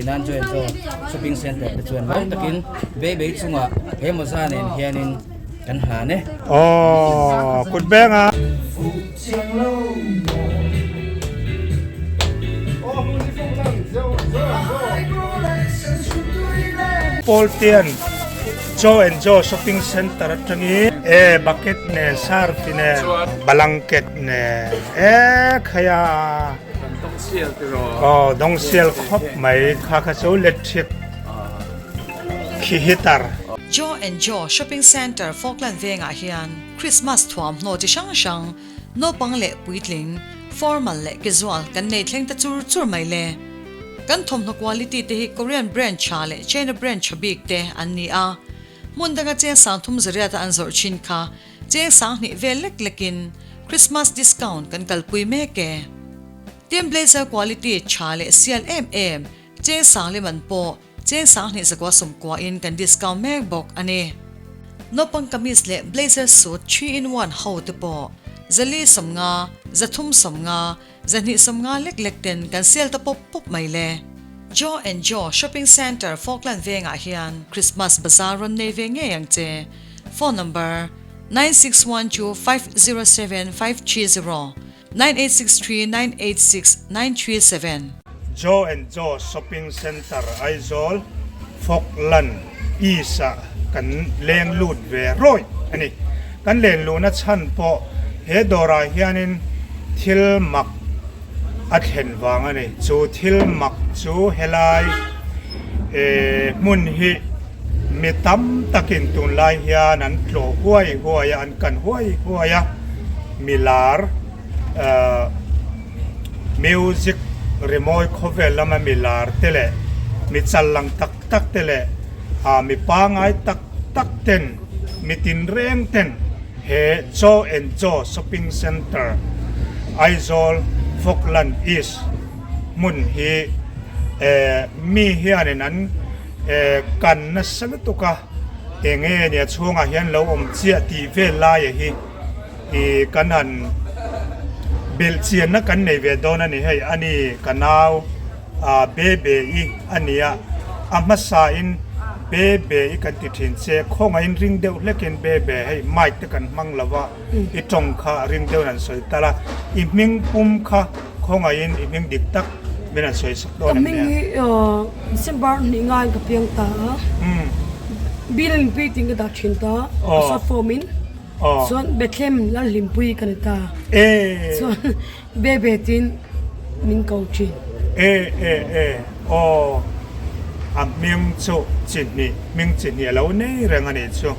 nan Joe and Joe Shopping Centre te chuan lawm takin Beibei chungah he mawza nen hianin kan hlan e. Aw kut beng a. Pawltean Joe and Joe Shopping Centre atangin e bucket nen sarti nen blanket nen e khai a. Aw dawngsial khawp mai kha kha chu electric khi heater. Joe and Joe Shopping Centre Falkland vengah hian Christmas thuamhnaw chi hrang hrang, naupang leh puitling, formal leh casual kan nei thleng ta chur chur mai le. Kan thawmhnaw quality te hi Korean brand tha leh China brand tha bik te an ni a, hmun danga cheng sangthum zariata an zawrh thin kha Cheng sanghnih vel lek lekin Christmas discount kan kalpui mek e. Tin blazer quality tha leh sial em em cheng sang lem an pawh cheng sanghnih zakua sawmkua in kan discount mek bawk a ni. Naupang kamis leh blazer suit 3 in 1 ho te pawh zali 50, zathum 50, zahnih 50 lek lek ten kan sel ta pawp pawp mai le. Joe and Joe Shopping Centre Falkland vengah hian Christmas bazaar rawn nei ve ngei ang che. Phone number, 9612 507530, 9863 986 937. Joe and Joe Shopping Centre Aizawl Falkland East ah kan leng lut ve rawih a ni. Kan len luhna chhan pawh he dawrah hianin thil mak a thlen vang a ni. Chu thil mak chu helai hmun hi Mi tam takin tunlai hian an tlawh huai huai a, an kan huai huai a, milar music rimawi khawvel lama milar te leh mi challang tak tak te leh mi pangai tak tak ten mi tinreng ten he Joe and Joe Shopping Centre Aizawl Falkland East hmun hi mi hianin an Eh kan nasa lutuk a, eng nge nia chhungah hian lo awm chiah tih vel laia hi ih kan han belh chianna kan nei ve dawn a ni hei a ni ka nau ah Bebe i a ni a, a hmasa in Bebe i kan ti thin che khawngaihin ring deuh hlekin Bebe hei mic te kan hmang lo va i tawng kha ring deuhin an sawi tal a, i hming pum kha khawngaihin i hming dik tak min han sawi sak dawn em nia. Ka hming hi December hnih ngaiin ka piang ta a, Bill Hlimpui tiin ka dah thin ta a, short form in, chuan Bethlehem Lalhlimpui ka ni ta, chuan Bebe tiin min ko thin. E e e aw a hming chu chi hnih hming chi hnih a lo nei reng a nih chu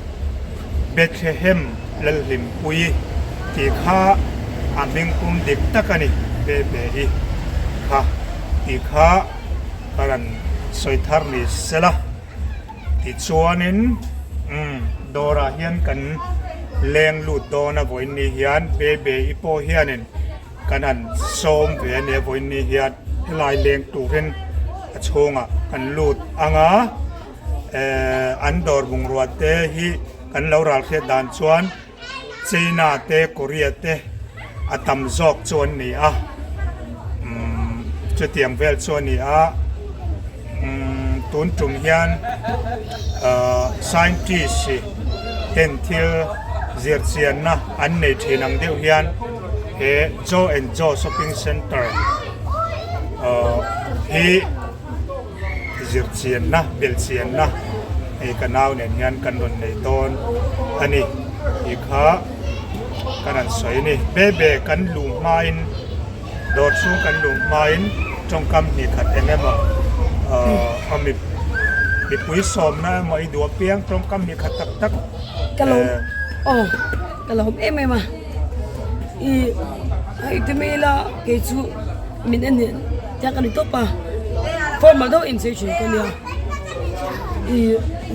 Bethlehem Lalhlimpui tih kha a hming pum dik tak a ni Bebe i kha tih kha ka rawn sawi thar ni sela tichuanin umm dawrah hian kan leng lut dawn a vawiin ni hian Bebe i pawh hianin Kan han sawm ve a nia vawiin ni hian helai leng turin a chhungah kan lut ang a, eh an dawr bungrua te hi kan lo ral hriat dan chuan China te Korea te a tam zawk chu an ni a, umm chutiang vel chu a ni a, umm tun tum hian ah scientist ten thil zirchianna an nei thin ang deuh hian. He Joe and Joe Shopping Centre hi zirchianna, belhchianna hei ka nau nen hian kan rawn nei dawn a ni tih kha ka rawn sawi a ni. Bebe kan luh hmain dawr chhung kan luh hmain tawngkam hnih khat eng emaw a mipui sawmna emaw i duh apiang tawngkam hnih khat tak tak. Ka lawm aw. Ka lawm em em a, i hei ti mai ila kei chu min en hian tiang ka ni tawp a, formal deuh inchei thin ka nia, i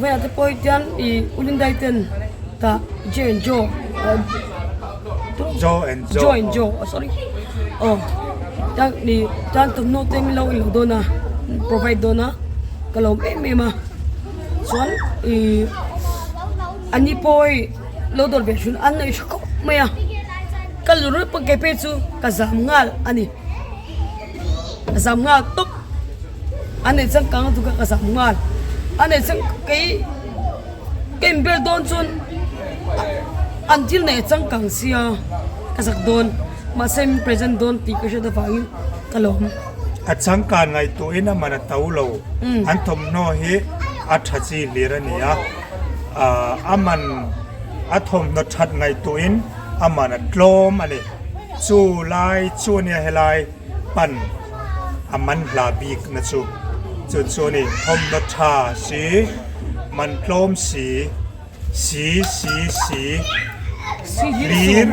vawiah te pawh hi tian i ulindai ten tah J and Jo Jo and Jo Jo and Jo sorry aw tiang i tiang thawmhnaw te min lo in lo dawn a provide dawn a ka lawm em em a chuan i ani pawh hei. Lo dawr ve hrun an nei tha khawp mai a, ka lu rawih pawh keipei chu ka zam nghal a ni, ka zam nghal tawp. An nei changkang lutuk a ka zam nghal. A nei chang kei ka inbel dawn chuan an thil nei a changkang sia ka zak dawn mahse min present dawn tih ka hriat avangin ka lawm. A changkan ngaihtuahin a man a to lo. An thawmhnaw hi a tha chi hlir a ni a, a man a thawmhnaw that ngaihtuahin a man a tlawm a ni. Chu lai chu ania helai pan a man hla bik na chu. Chu chu a ni thawmhnaw tha si, man tlawm si, si si si hlir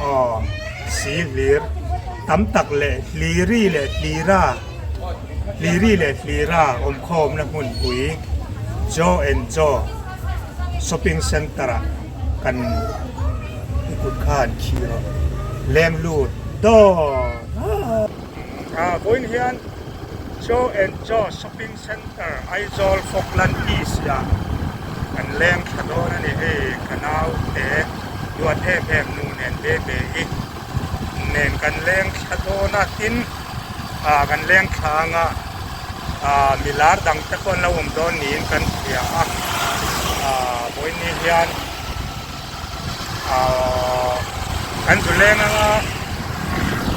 aw si hlir tam tak leh hliri leh hlira hliri leh hlira awmkhawmna hmunpui Joe and Joe shopping centre ah kan i kut kha an khi rawh leng lut dawn a vawiin hian Joe and Joe shopping centre Aizawl Falkland East ah kan leng thla dawn a ni hei ka nau te duat em em nu nen be be hi nen kan leng thla dawn a tin ah kan leng thla anga ah milar dang te pawh an lo awm dawn niin kan hria a ah vawiin hian ah kan zu leng anga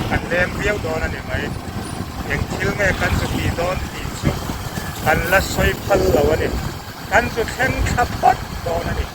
kan leng viau dawn a ni mai eng thil nge kan zu tih dawn tih chu kan la sawi phal lo a ni kan zu thleng thla phawt dawn a ni.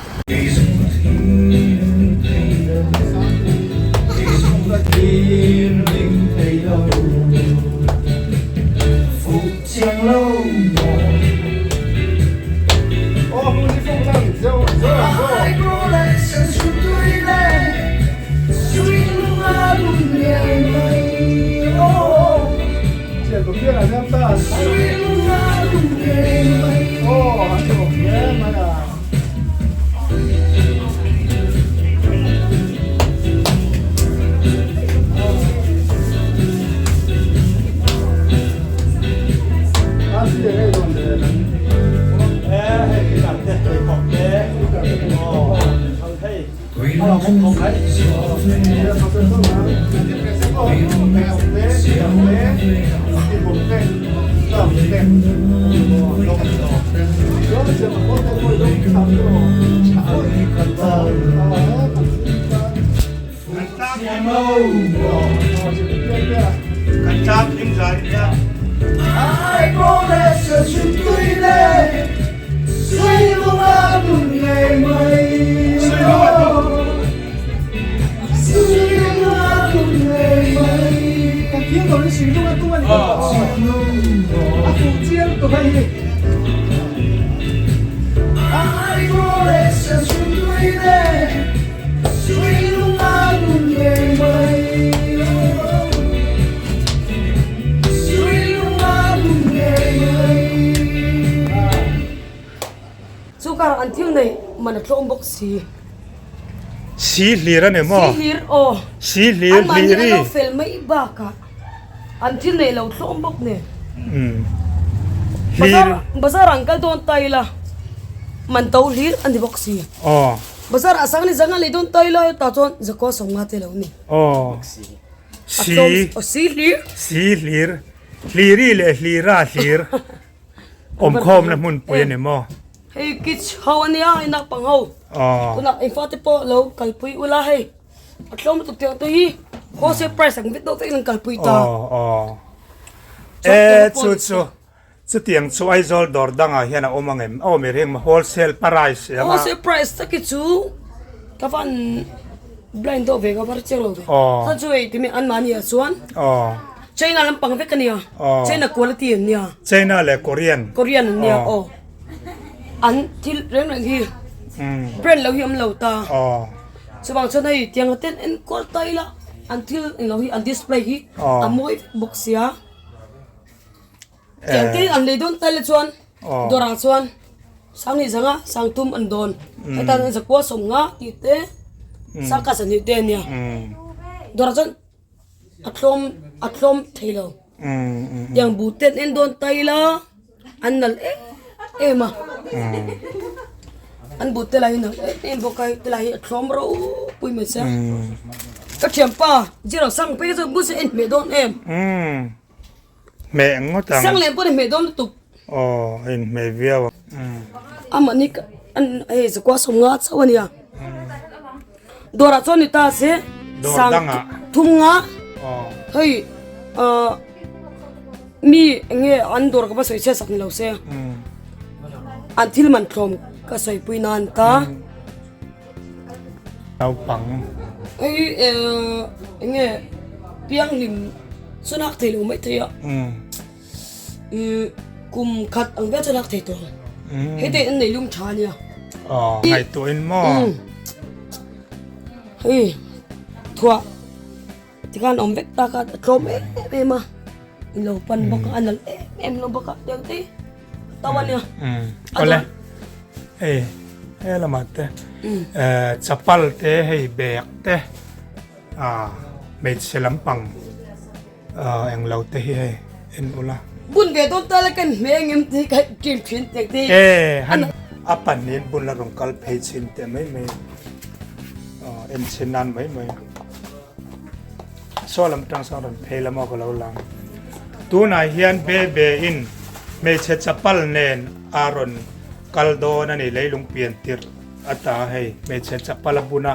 Chu karah an thil nei man a tlawm bawk si. Si hlir a ni maw? Si hlir aw. Si hlir An mahni hliri. an lo fel mai bakah an thil nei lo tlawm bawk nen. Umm. Bazar Hlir. bazar an kal dawn ta ila man to hlir a ni bawk si. Aw. Bazar ah sang ni zanga lei dawn ta ila tah chuan zakua sawmnga te lo ni. Aw. A tlawm Si. aw si hlir. Si hlir. Hliri leh hlira hlir. Awmkhawmna hmunpui a ni maw? Hei kids ho a nia, hei naupang ho. Tunah eng fate pawh lo kalpui ula hei a tlawm lutuk tih ang te hi wholesale price ang vek deuh vekin an kalpui ta. E chu chu chutiang chu Aizawl dawr dangah hian a awm ang em? A awm i ring maw wholesale price anga? Wholesale price tak hi chu ka van blind deuh ve ka va hre chiang lo ve. Chuan chu hei timi anmahni ah chuan. China lampang vek a nia. China quality an nia. China leh Korean. Korean an nia aw. An thil reng reng hi brand lo hi awm lo ta. Chuvang chuan hei tiang ten enkawl ta ila an thil englo hi an display hi a mawi vek bawk sia. Tiang te an lei dawn ta ila chuan dawrah chuan sang hnih zanga sang thum an dawn. Heta an zakua sawmnga tih te sangkhat sahnih te a nia. Dawrah chuan. A tlawm a tlawm thei lo tiang bu ten en dawn ta ila an nalh em em a an bu te lah hi nalh em em bawk a heti lai hi a tlawm ropui mai sia ka thianpa zero sang phei chu bus a en hmeh dawn em. Hmeh ngawt ang. Sang lem pawh ni hmeh dawn lutuk. Aw a inhmeh viau ang. Amah ni hei zakua sawmnga chauh a nia. Dawrah chuan ni ta se Dawr dangah. Thum nga. Hei mi enge an dawr ka va sawi chhiat sak ni lo se. An thil man tlawm ka sawi pui nan ta. Naupang. Hei enge pianghlim chuan hak thei lo mai thei a. Kum khat ang vel chuan hak thei tawh ang. Hei te an nei lung tha ania. Aw ngaihtuahin maw. Hei thuah tikhan awm vek tak a a tlawm em em a. In lo pan bawk a a nalh em em lo bawk a tiang te to ania. Awle hei he lamah te chapal te hei bag te ah hmeichhe lampang. Englo te hi hei en ula. Bun ve dawn ta la kan hme engem te hi ka ṭim ṭhin tek te hi. E han a pahnihin bun a rawn kal phei chhin teh mai mai en chhin nan mai mai. Saw lam tang sawn rawn phei lam aw ka lo lang. Tunah hian be be in hmeichhe chapal nen a rawn kal dawn a ni leilung pian tirh ata hei hmeichhe chapal a bun a.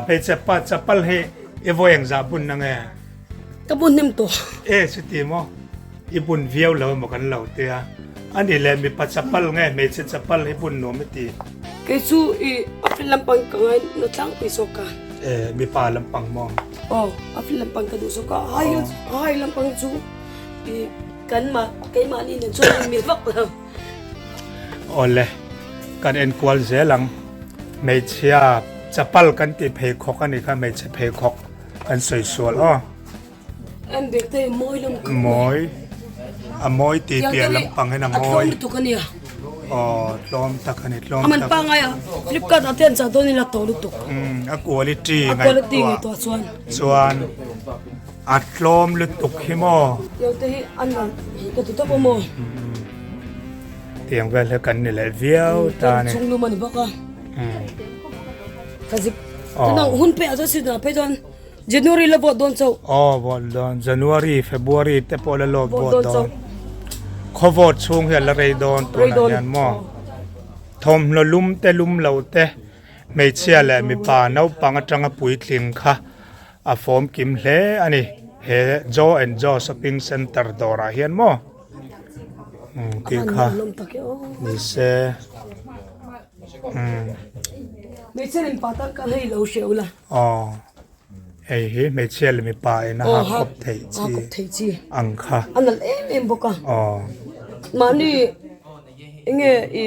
Hmeichhe pa chapal hi i vawi engzah bun na nge? Ka bun hnem tawh. E chuti maw? I bun viau lo emaw kan lo tia. A ni le mipa chapal nge hmeichhe chapal hi bun nuam i ti? Kei chu i a fil lampang ka ngai na tlangpui zawk ka. E mipa lampang maw? Aw a fil lampang ka duh zawk a. A high a high lampang chu i kan mah keimahni nen chuan in mil vak lo. Awle, kan enkual zel ang. Hmeichhia chapal kan tih pheikhawk a nih kha, hmeichhe pheikhawk kan sawi sual aw. An bag te hi mawi lam khawp mai. Mawi, a mawi tih piah lampang hian a mawi. A tlawm lutuk a nia. Aw, tlawm tak a ni, tlawm tak. A man pangai a, Flipkart ah te an chah dawn ila to lutuk. A quality ngaihtuah. A quality ngaihtuah chuan. Chuan. A tlawm lutuk hi maw? Tiang te hi an rawn ka ti tawp a maw? Tiang vel hi kan ni leh viau ta a ni. Chhung lum a ni bawk a. Ka zip. Tunang hun peh ah chuan season ah phei chuan January la vote dawn chauh. Aw vote dawn. January, February te pawh la lawk vote dawn. Khaw vote chhung hi a la rei dawn tunah hian maw? Thawmhnaw lum te lum lo te hmeichhia leh mipa naupang atanga puitling kha A fawm kim hle a ni he Joe and Joe shopping centre dawrah hian maw umm tih kha ni se umm aw hei hi hmeichhia leh mipa in a ha kawp theih chi ang kha aw. Enge i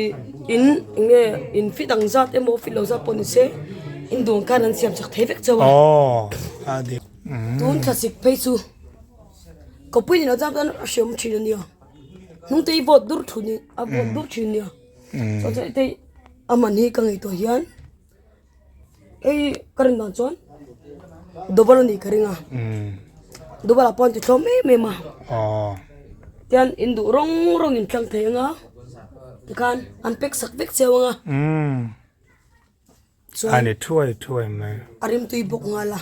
in enge in fit ang zat emaw fit lo zat pawh ni se in duang khan an siam chak thei vek chauh a. Aw a dik. Tun thlasik phei chu kawpui ni lo zat chuan a hriam thin a nia. Hnung te hi vawt dur thun hi a vawt dur thin a nia. Chuan chuan hei a man hi ka ngaihtuah hian hei ka rin dan chuan double a nih ka ring a. Double ah pawh an ti tlawm em em a. Tian in duh rawng rawng in tlang thei anga tikhan an pack sak vek cheu anga. Chuan a ni thuai thuai mai. A rimtui bawk nghal a.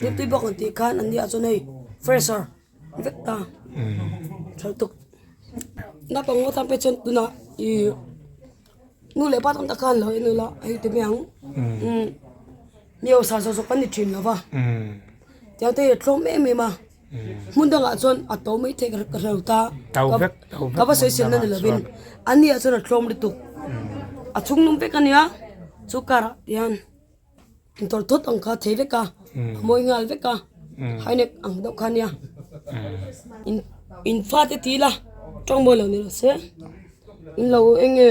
Rimtui bawk an tih khan an nia chuan hei fresher vek ta. Tha lutuk. Naupang ngawt ang pek chuan tunah ih nu leh pa tam tak khan lo en ula hei ti mai ang. Mi hausa zawk zawk an ni thin lo va. Tiang te hi a tlawm em em a. Hmun dangah chuan a to mai theih ka hre lo ta. Ka va sawi selna ni lovin a nia chuan a tlawm lutuk. A chhung lum vek a nia chu karah hian intawrh thawt ang kha a thei vek a, a mawi nghal vek a, high neck ang deuh kha a nia. In fate ti ila tawng mawi lo ni rawh se in lo eng nge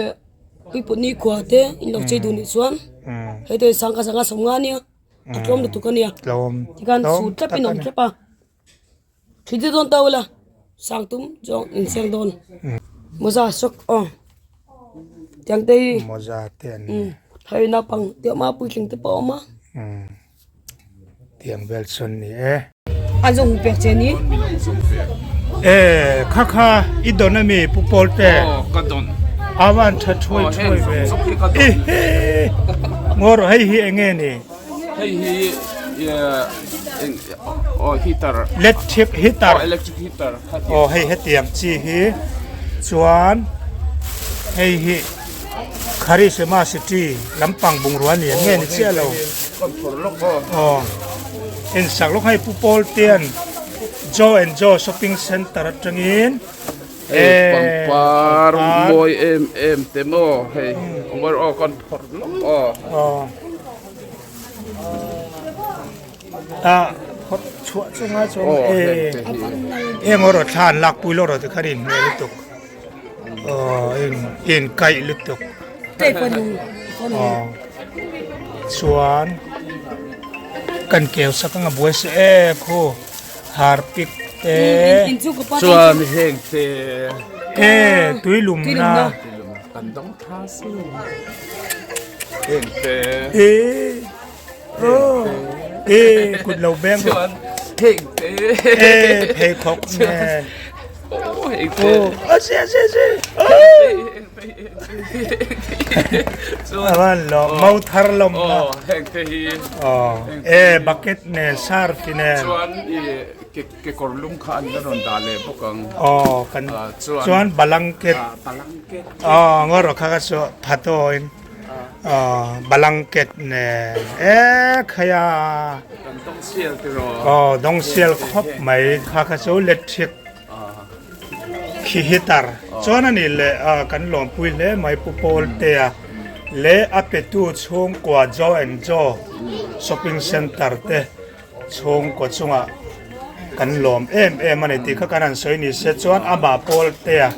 puiput nikhua te in lo chei duh nih chuan hei te sangha sangha sawmnga a nia. A tlawm lutuk a nia. Tlawm. Tikhan su tlap in awm tlap a. Thli te dawn ta ula. Sang tum zawng in seng dawn. Mawza sawk aw. Tiang te hi. Mawza te an ni. Hei naupang te awm a puitling te pawh a awm a. Tiang vel sawn ni e. An zawng pek che ni. E kha kha i dawn ami pu pawl te. Aw ka dawn. Avan tha thuai thuai ve. E he. Ngawr hei hi enge ni. Hei hi eng. Aw heater. Electric heater. Aw electric heater. Aw hei hetiang chi hi chuan hei hi Kharisema city lampang bungrua ni ang nge ni chiah lo. Aw insak lawk hei Pu Paul te an Joe and Joe shopping center atangin Hei pangpar mawi em em te maw hei awm aw kan phawrh lawk aw. Aw. Ah phawrh chhuah chu ngai chuang e eng erawh thla an lak pui lawk rawh tikhan in hmel lutuk aw in in kaih lutuk aw chuan kan keu sak anga buai se e khu harpic te chuan heng te e tui lum na kan dawng tha si heng te e Aw e kut lo beng chuan heng te e pheikhawk nen aw heng te aw a se a se a se chuan avan lo mau thar lawm na aw heng te hi aw e bucket nen sarfi nen chuan i ke kekawr lum kha an la rawn dah leh bawk ang aw kan chuan blanket blanket aw ngaw rawh kha kha chu phato in Blanket nen e khai a. Kan dawng sial tiraw. Aw dawng sial khawp mai kha kha chu electric khi heater chuan a nih leh kan lawmpui hle mai Pu Paul te a leh a petu chhungkua Joe and Joe shopping center te chhungkua chungah kan lawm em em a ni tih kha kan han sawi ni se chuan amah pawl te a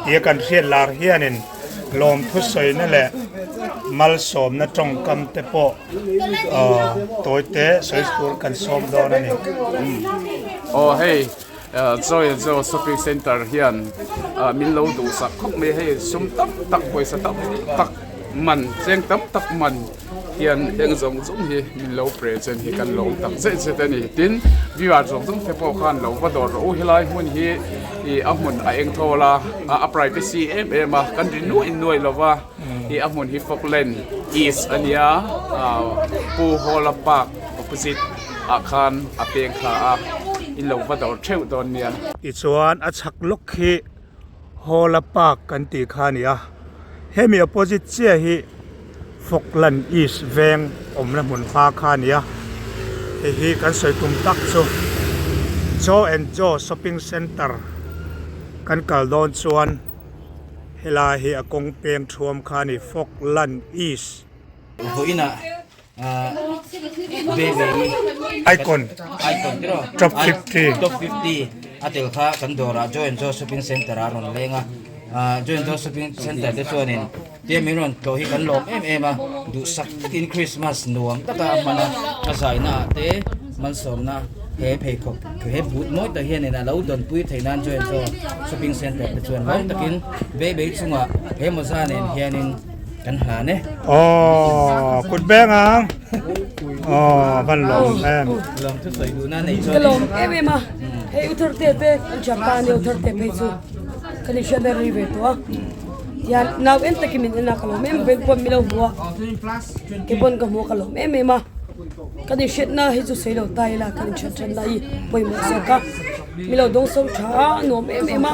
tia kan hriat lar hianin lawm thusawina leh malsawmna tawngkam te pawh aw tawi te sawi tur kan sawm dawn a ni. Aw hei Joy and Joe shopping center hian min lo duhsak khawp mai hei sum tam tak pawisa tam tak man cheng tam tak man hian eng zawng zawng hi min lo present hi kan lawm tak zet zet a ni tin viewer zawng zawng te pawh khan lo va dawr rawh u helai hmun hi ih a hmun a eng thawl a a privacy em em a kan ri nuai nuai lo va ih a hmun hi Falkland East a nia ah Pu Hawla Park opposite ah khan a peng thla a in lo va dawr theuh dawn nia. Tichuan a chhak lawk khi Hawla Park kan tih kha a ni a, hemi opposite chiah hi Falkland East veng awmna hmun hma kha a ni a, hei hi kan sawi tum tak chu Joe and Joe shopping centre kan kal dawn chuan helai hi a kawng peng thuam kha a ni Falkland East. Vawiinah Icon Top 50 Top 50 a tel kha kan dawrah Joy and Joy Shopping Center a rawn leng a Joy and Joy Shopping Center te chuanin tia min rawn tlawh hi kan lawm em em a duhsak takin Christmas nuam taka a hman a a zaina ah te malsawmna he pheikhawk he boot mawi tak hianin a lo dawnpui theih nan Joy and Joy Shopping Center te chuan lawm takin beibei chungah he mawza nen hianin Kan hlan e. Aw kut beng ang. Aw van lawm em. Lawm thu sawi duhna nei chuan. Ka lawm em em a. Hei u thar te te kan thiam ta ania u thar te phei chu kan in hriat rei ve tawh a. Tihian nau en takin min en a ka lawm em em pawn min lo hmu a. Kei pawn ka hmu a ka lawm em em a. Kan in hriatna hi chu sawi lo ta ila kan in hriat thatna hi pawimawh zawk a. Min lo dawng sawm tha a nuam em em a.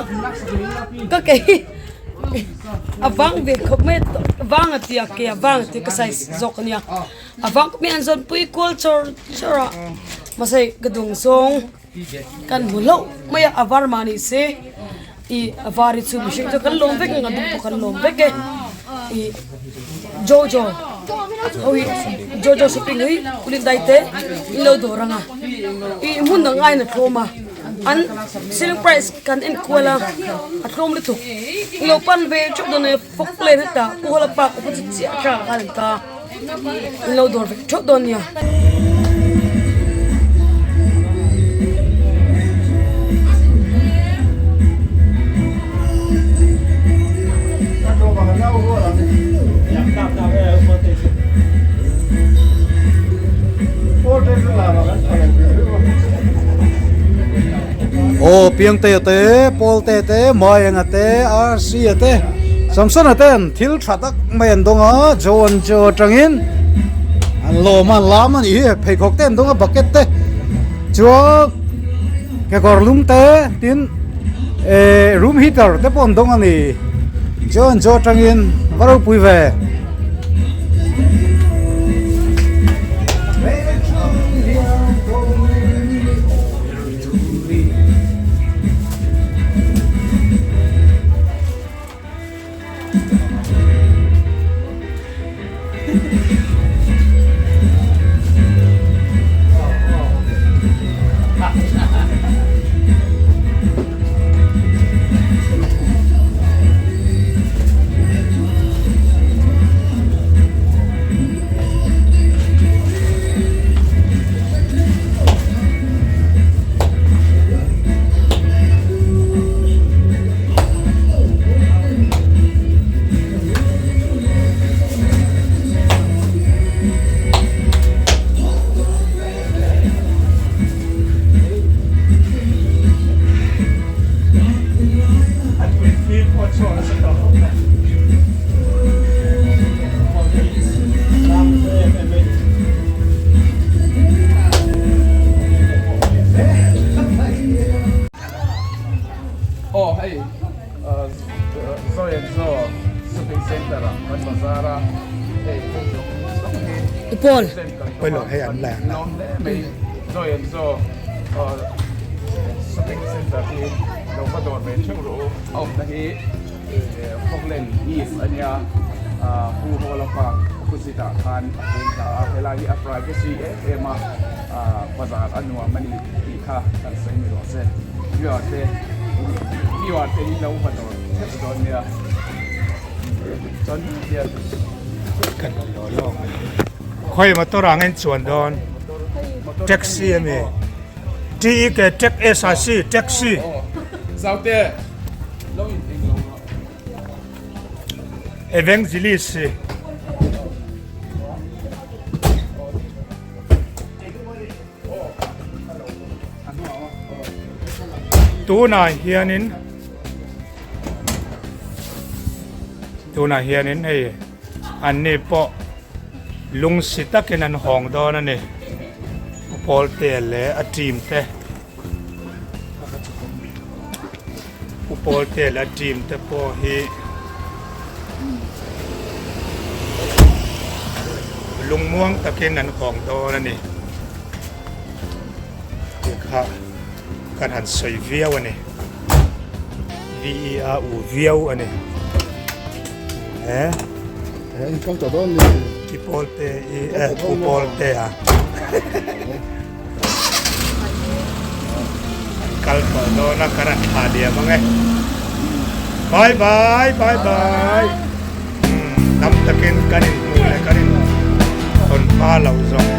Ka ke hi. A vang ve khawp mai a vang a tia ke a vang a tia ka size zawk a nia a vang khawp mai an zawn pui kual chawr chawr a mahse ka dung zawng kan hmu hlauh mai a a var mah ni se ih a var hi chu mihring chu kan lawm vek ang a dum pawh kan lawm vek e ih jojo ho hi jojo shopping hi kulin dai te in lo dawr ang a ih hmun dang aiin a tlawm a. An selling price kan en kual a a tlawm lutuk i lo pan ve theuh dawn nia Falkland hetah Pu Hawla Park opposite chiah atang ah khan an ta in lo dawr ve theuh dawn nia. Aw Piangtea te Pawlte te Maenga te Rc-a te Samsona ten thil tha tak mai an dawng a Jo an Jo atangin an lawm a an lam a nih hi pheikhawk te an dawng a bucket te. Chuan kekawr lum te tin eh room heater te pawh an dawng a ni. Chuan chu atangin va ropui ve. Aw hei Zoe and Zo shopping center ah kan bazar a hei thil zawng zawng hi Paul Pawilo hei an la lawm hle mai Zoe and Zo shopping center hi lo va dawr ve theuh rawh u a awmna hi Falkland East a nia Pu Hawla Park opposite ah khan a peng ta a helai hi a privacy em em a bazar a nuam a ni tih kha kan sawi ni rawh se viewer te viewer te in lo va dawr theuh dawn nia chuan hian kan lo lawk khawi motor ah nge chuan dawn taxi a mi T E K tax S R C taxi Zaute lo in eng lo rawh. Evangelist hi. Tunah hianin tunah hianin hei anni pawh lungsi takin an hawng dawn a ni. Pawlte leh a team te Pu Pawlte leh a team te pawh hi lungmuang takin an hawng dawn a ni tih kha kan han sawi viau a ni V E A U viau a ni he Pu Pawlte i Pu Pawlte a. Kal tawh dawn a kan han thlah liam ang e. Bye bye bye bye. Tam takin kan in hmuh leh kan in tawn hma loh zawng.